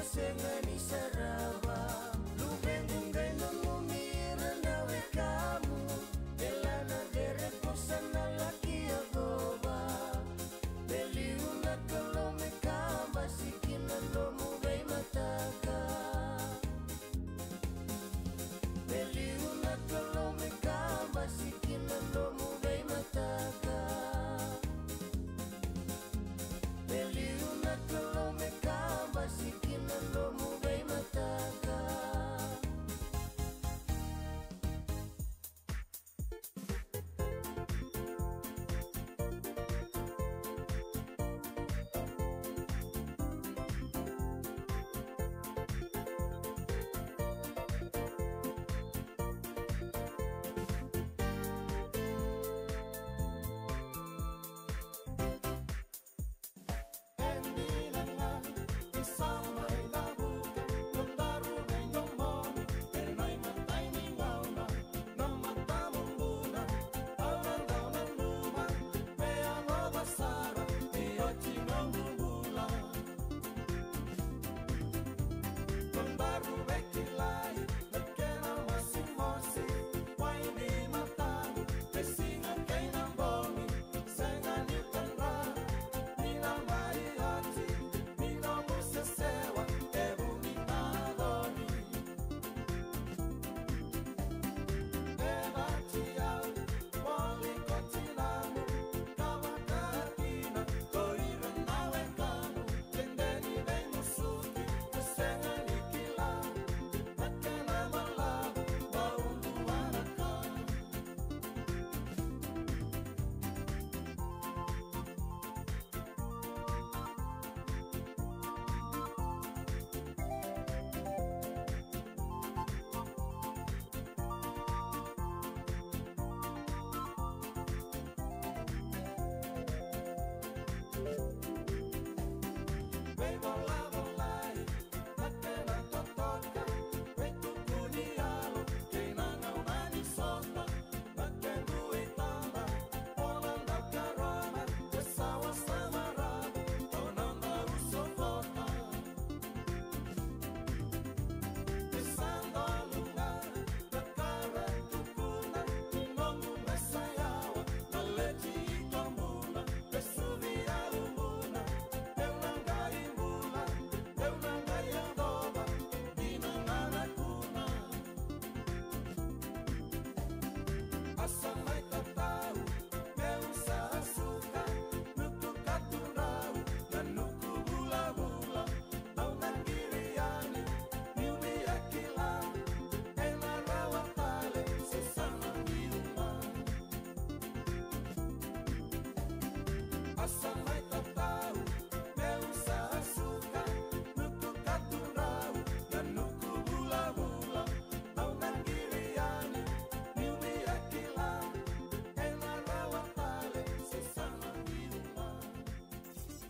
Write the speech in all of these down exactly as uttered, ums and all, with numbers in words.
Sega ni sarava, luvequ qai nanumi ira na wekamu. Delana cere ko sa na laki yacova. Me liu na Kalou me kabasi ki na nomu veimataka. Me liu na Kalou me kabasi ki na nomu veimataka. Me liu na Kalou me kabasi ki na nomu veimataka.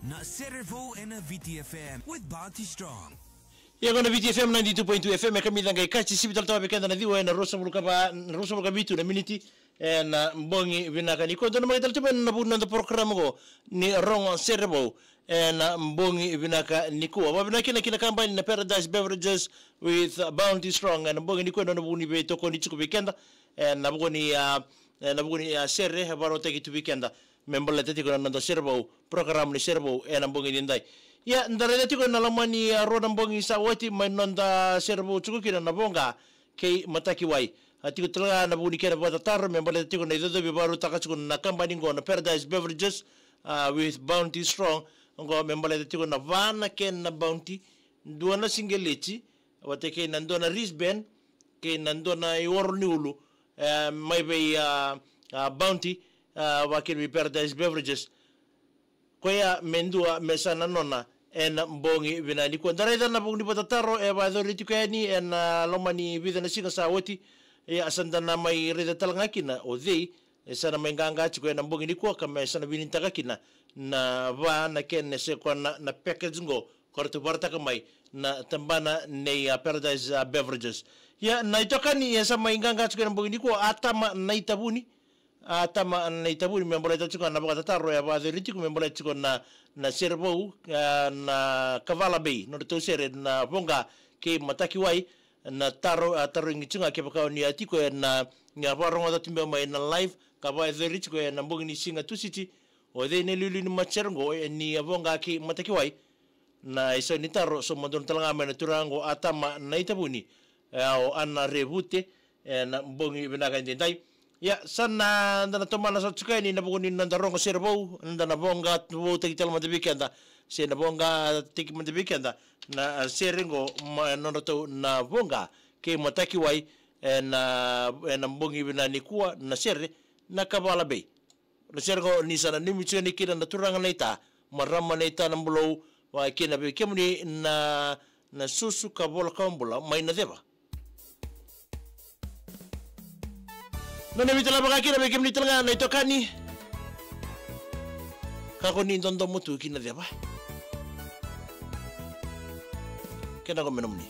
Na Sere Vou ena V T F M with Bounty Strong. Ia qo na V T F M ninety-two point two F M, e kamica qai kasi sivi tale toka vei keda na ciwa ena ruasagavulu ka va, ruasagavulu ka vitu na miniti ena bogi vinaka nikua. Dua na maka tale tu mai na vu ni noda porokaramu qo ni Rogo Sere Vou ena bogi vinaka nikua. Vakavinaka kina ki na kabani na Paradise Beverages with Bounty Strong ena bogi nikua, e dua na vu ni veitokoni tiko vei keda ena vuku ni, a, ena vuku ni, a, sere e vakarautaki tu vei keda me baleta tiko na noda Sere Vou, porokaramu ni Sere Vou ena bogi nidai. Ia, da raica tiko ena loma ni, a, rua na bogi sa oti mai noda Sere Vou tiko kina na Voqa kei Matakiwai. A tiko tale ga na vu ni kena vakatataro me baleta tiko na icocovi e vakarautaka tiko na kabani qo na Paradise Beverages, a, with Bounty Strong. Qo me baleta tiko na va na kena bounty, dua na siqeleti, vata kei na dua na wristband, kei na dua na ioro ni ulu, e, mai vei, a, a, Bounty, a, vakina vei Paradise Beverages. Koya me dua me sa na nona ena bogi vinaka nikua. Da raica na vuku ni vakatataro e vakayacori tiko yani ena loma ni vica na siga sa oti. Ia, sa da na mai raica tale ga kina o cei e sa na mai qaqa tiko ena bogi nikua ka me sa na vinitaka kina na va na kena, se koya na, na package qo ka ratou vakarautaka mai na tabana nei, a, Paradise, a, Beverages. Ia, na itokani e sa mai qaqa tiko ena bogi nikua, Atama Naitavuni, a tama na itavuni me baleta tiko na vakatataro e a vakacori tiko me baleta tiko na, na sere vou, a, na Kavala Bay, nodratou sere na Voqa kei Matakiwai, na taro, a, tarogi tiko ga kevaka o ni a tiko e na, ni a vakarogoca tu beka mai na live, ka vakacori tiko e na bogi ni siga Tusiti, o cei na iliuliu ni matasere oqo, e ni a Voqa kei Matakiwai, na isau ni taro, so madonu tale ga mai na turaga oqo a tama na itavuni, e, o Ana Revute, e, na bogi vinaka edaidai. Ia, sa na, da na tomana sa tuka yani na vuku ni noda rogo sere vou, da na voqa voutaki tale mada vei keda, se na voqa taki mada vei keda, na, a, sere oqo, ma, nodratou na Voqa kei Matakiwai, e na, e na bogi vinaka nikua, na sere, na Kavala Bay. Na sere oqo ni sa nanumi tu yani kina na turaga na ita, marama na ita na Bulou, vaka kina vei kemuni na, na susu ka vola ka bula mai na ceva. Nanumi tale vaka kina vei kemuni tale ga na itokani. Kakua ni dodomo tu ki na ceva. Kena ko me nomuni.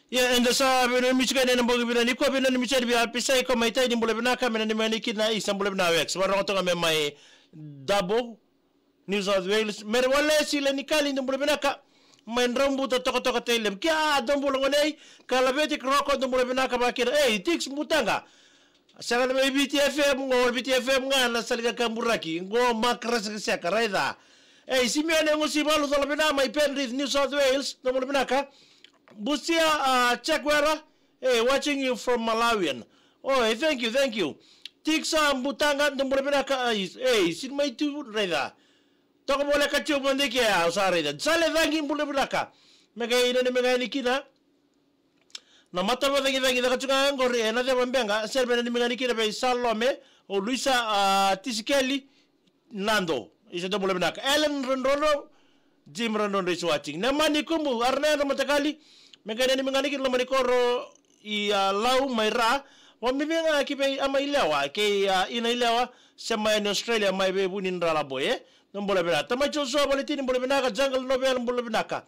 Ia, eda sa veinanumi tiko yani ena bogi vinaka nikua, veinanumi tiko yani vei Apisai ko mai Tai, ni bula vinaka, me nanumi yani kina, isa, bula vinaka Wex. Vakarorogo toka me mai Dubbo, New South Wales. Mere Walesi Lenikali, dou bula vinaka. Mai Draubuta, Tokatoka, Tailevu. Kia, dou bula gone, ka Laveti Kroko, dou bula vinaka vaka kina. Ei, Tix Butaqa. Sega na mai Viti F M, qo Viti F M ga na sala ni kakaburaki. Qo Makarasi Seka, raica. Ei, Simione Gusivalu, cola vinaka mai Penrith, New South Wales, dou bula vinaka. Busia, a, Chakwera, ei, watching you from Malawian. Oi, thank you, thank you. Tixa Butaqa, dou bula vinaka, ei, ei, sini mai tu, raica. Toka voleka tiko mada i ke, au sa raica. Sale Cagi, bula vinaka. Me qai nanumi ga yani kina na matavacagicagi caka tu ga qori ena ceva beka, sere me nanumi ga yani kina vei Salome, o Luisa, a, Tisikeli, Nado. Isa, dou bula vinaka. Ellen Rodrodo, Jim Rodrodo is watching. Nemani Kubu, Arnero Matakali, me qai nanumi ga yani kina loma ni koro i, a, Lau mai Ra. Vakabibi ga ki vei Ama Ilewa, kei, a, Ina Ilewa, se mai yani Australia, mai vei Vunidralabo, e? Dou bula vinaka. Tamai Joshua Valetini, bula vinaka. Jungle Novel, bula vinaka.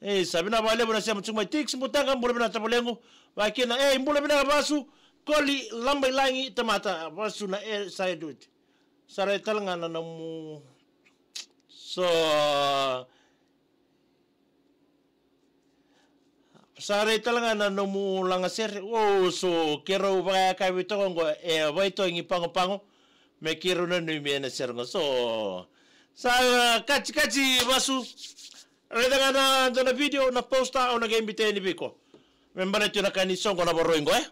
Ei, sa vinaka vakalevu na sema tiko mai. Tix Butaqa, bula vinaka tavalequ. Vaka kina, ei, bula vinaka vasu. Koli Labailagi, tamata vasu na e sa e duti. Sa rai tale ga na nomu. So, sa rai tale ga na nomu lagasere. O, so keirau vakayakavi toka oqo e Vaitogi Pagopago. Me keirau nanumi ena sere oqo. So, sa, a, katikati vasu. Raica ga na dua na video, na poster, au na qai biuta yani vei iko. Me baleta na ka ni soqo na varoi oqo, e?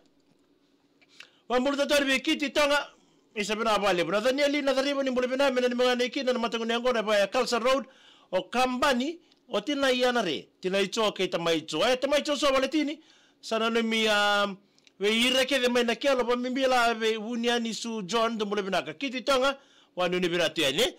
Vakabula tale yani vei Kiti Toga, isa, vinaka vakalevu. Na Danieli, na Cariva, ni bula vinaka, me nanumi ga yani kina na mataqu ni yaqona, vaya Culture Road, o Kabani, o tinai Ana Re, tinai Jo kei tamai Jo. E, tamai Jo, so Valetini, sa nanumi, a, vei ira kece mai na kelo, vakabibi la vei Vuniani Su John, dou bula vinaka. Kiti Toga, vakanuinui vinaka tu yani.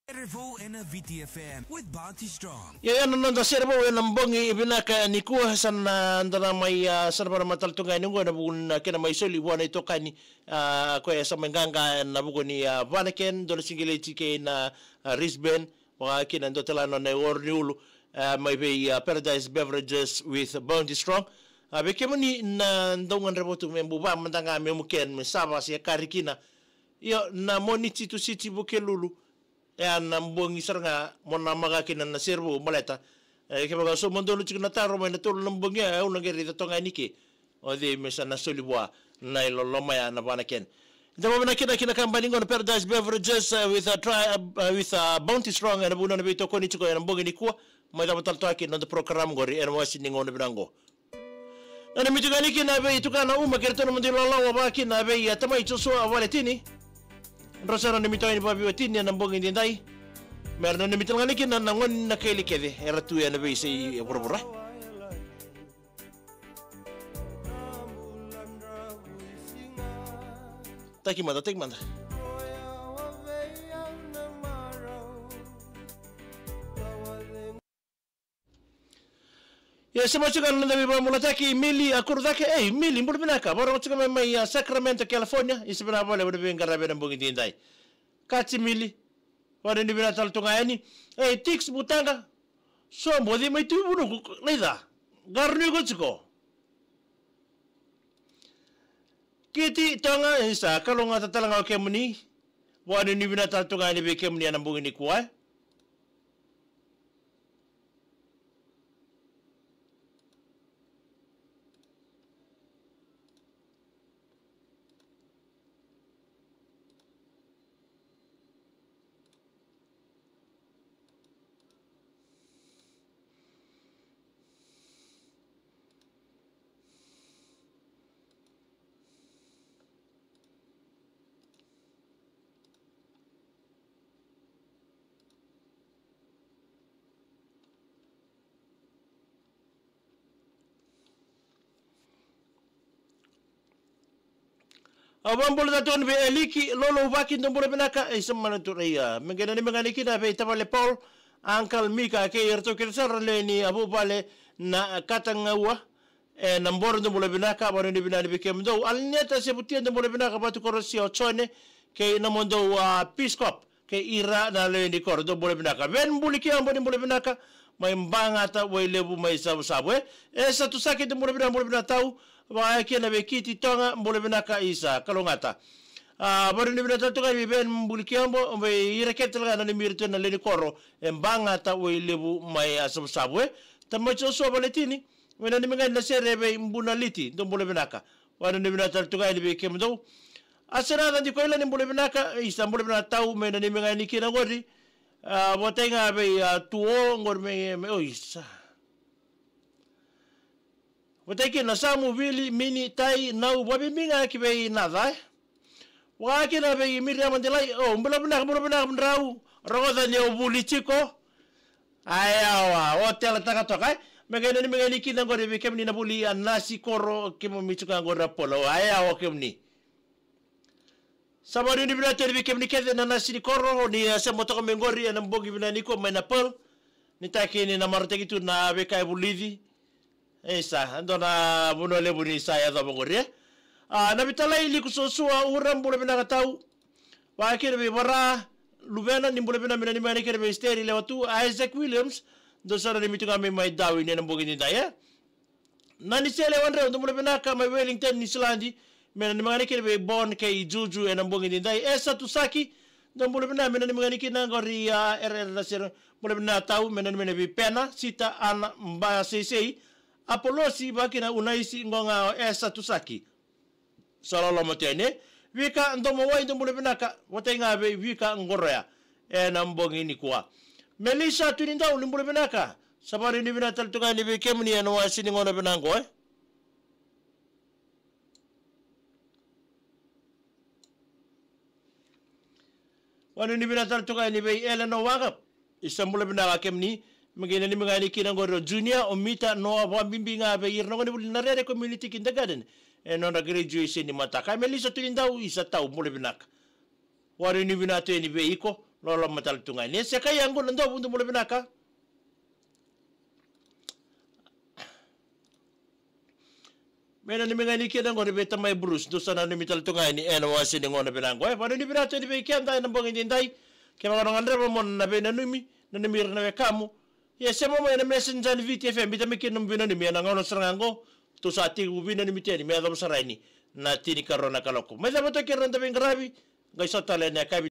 Sere vou ena V T F M with Bounty Strong. Ia, ia na noda sere vou ena bogi vinaka nikua, sa na da na mai, a, sa na vana matala tu ga yani oqo ena vuku ni kena mai soli vua na itokani, a, koya sa mai qaqa ena vuku ni, a, Vanaken, dua na sigileti kei na, a, wristband, vaka kina dua tale na nona ioro ni ulu, a, mai vei, a, Paradise Beverages with Bounty Strong. A, vei kemuni na dau gadreva tu me buva mada ga me muken, me sava se kari kina. Io, na Moniti tu Siti Vukelulu. E a na bogi sara ga mo na maka kina na sere vou baleta. E kevaka so mo donu tiko na taro mai na tolu na bogi, e au na qai raica toka ga yani ke o cei me sa na soli vua na iloloma ya na Vanaken. Eda vakavinavinaka kina ki na kabani qo na Paradise Beverages, uh, with a try, uh, uh, with a Bounty Strong, ena vuku ni nona veitokoni tiko ena bogi nikua. Mai cava tale toka kina noda program qori ena wasi ni gauna vinaka qo. Na nanumi tu ga yani kina vei tukana Uma kei ratou na nomudou ilawalawa, vaka kina vei, a, tamai Joshua Valetini. Drau sara na nanumi tu ga yani vakaviwatini ena bogi edaidai. Me ra nanumi tale ga yani kina na gone ni Nakaili kece era tu ena veiyasai e vuravura. Taki mada, taki mada. Ia, se mai tiko na noda veivakamulataki, Mili, a, Kurucake. Ei, Mili, bula vinaka. Vakarorogo tiko mai, mai, a, Sacramento, California. Isa, vinaka vakalevu na veiqaravi ena bogi edaidai. Kati Mili. Vakanuinui vinaka tale tu ga yani. Ei, Tix Butaqa. Sobo, o cei mai tu i Vunuku, laica. Qarauni iko tiko. Kiti Toga, isa, kalougata tale ga o kemuni. Vakanuinui vinaka tale tu ga yani vei kemuni ena bogi nikua, e. Au vakabula tale tu yani vei Eliki Lolouvaki, dou bula vinaka. Isa, mana tu rai, a, me qai nanumi ga yani kina vei tavale Paul, Uncle Mika kei iratou kece sara na lewe ni, a, vuvale na Katagaua. E, Naboro, dou bula vinaka, vakanuinui vinaka vei kemudou. Alineta Sevutia, dou bula vinaka, Vatu Korosia o Jone kei nomudou, a, Peace Corps. Kei ira na lewe ni koro, dou bula vinaka. Veni Buli Kiabo, ni bula vinaka, mai Bagata, Wailevu, mai Savusavu, e. Esa Tusaki, dou bula vinaka, bula vinaka tau. Vaka kina vei Kiti Toga, bula vinaka, isa, kalougata. A, vakanuinui vinaka tale tu ga yani vei Veni Buli Kiabo, vei ira kece tale ga na nanumi iratou na lewe ni koro e Bagata, Wailevu, mai, a, Savusavu, e. Tamai Joshua Valetini, me nanumi ga yani na sere vei Bunaliti, dou bula vinaka. Vakanuinui vinaka tale tu ga yani vei kemudou. A, Sena Cadi Koila, ni bula vinaka, isa, bula vinaka tau, me nanumi ga yani kina qori. A, vakatai ga vei, a, Tuo qori me, me, o, isa. Vakatai kina Samu, Vili, Mini, Tai, Nau, vakabibi ga ki vei Naca, e. Vaka kina vei Miriama Delai, o, bula vinaka, bula vinaka, drau rogoca ni o vuli tiko. Aya, wa, o tela taka toka, e. Me qai nanumi ga yani kina qori vei kemuni na vuli, a, nasi koro, keimami tiko ga qori a Polo, aya, o kemuni. Sa vakanuinui vinaka tu yani vei kemuni kece na nasi ni koro, ni, a, sema toka mai qori ena bogi vinaka nikua mai na Pearl. Ni taki ni na marautaki tu na veika e vulici. Isa, dua na vanua levu ni sa yacova qori, e. A, Navitalai Liku Sosua Ura, bula vinaka tau. Vaka kina vei Vara Luvena, ni bula vinaka, me nanumi ga yani kina vei Steri Lewatu, Isaac Williams, dou sa nanumi tu ga mai, mai Darwin ena bogi edaidai, e. Nanisele Wadreu, dou bula vinaka, mai Wellington, Niu Siladi, me nanumi ga yani kina vei Bon kei Juju ena bogi edaidai. Esa Tusaki, dou bula vinaka, me nanumi ga yani kina qori, a, era, era na sere, bula vinaka tau, me nanumi ga yani vei Pena, Sita, Ana, Baseisei, Apolosi, vaka kina Unaisi, qo ga o Esa Tusaki. Sa loloma tu yani. Vika Domowai, dou bula vinaka, vakatai ga vei Vika Qoroya ena bogi nikua. Melissa Tunidau, ni bula vinaka. Sa vakanuinui vinaka tale tu ga yani vei kemuni ena wasi ni gauna vinaka qo, e. Vakanuinui vinaka tale tu ga yani vei Elena Wagap. Isa, bula vinaka kemuni. Me qai nanumi ga yani kina qori o Junior, o Mita, Noa, vakabibi ga vei ira na gonevuli na Rere Community Kindergarten ena nodra graduation ni mataka. Melissa Tunidau, isa tau, bula vinaka. Vakanuinui vinaka tu yani vei iko, loloma tale tu ga yani. E se kai yaqu na dovu, dou bula vinaka. Me nanumi ga ni kina qo ni vei tamai Bruce, dou sa nanumi tale tu ga yani ena wase ni gauna vinaka qo. E, vakananumi vinaka tu yani vei keda ena bogi edaidai. Kevaka o na gadreva mo na veinanumi, nanumi ira na wekamu. Ia se momo ena Messenger ni Viti F M, biuta mai kina nomu veinanumi ena gauna sara ga qo. Tou sa tekivu veinanumi tu yani me yacova sara yani na tinikarua na kaloko. Mai cava toka kina na noda veiqaravi, qai sota tale ena yakavi.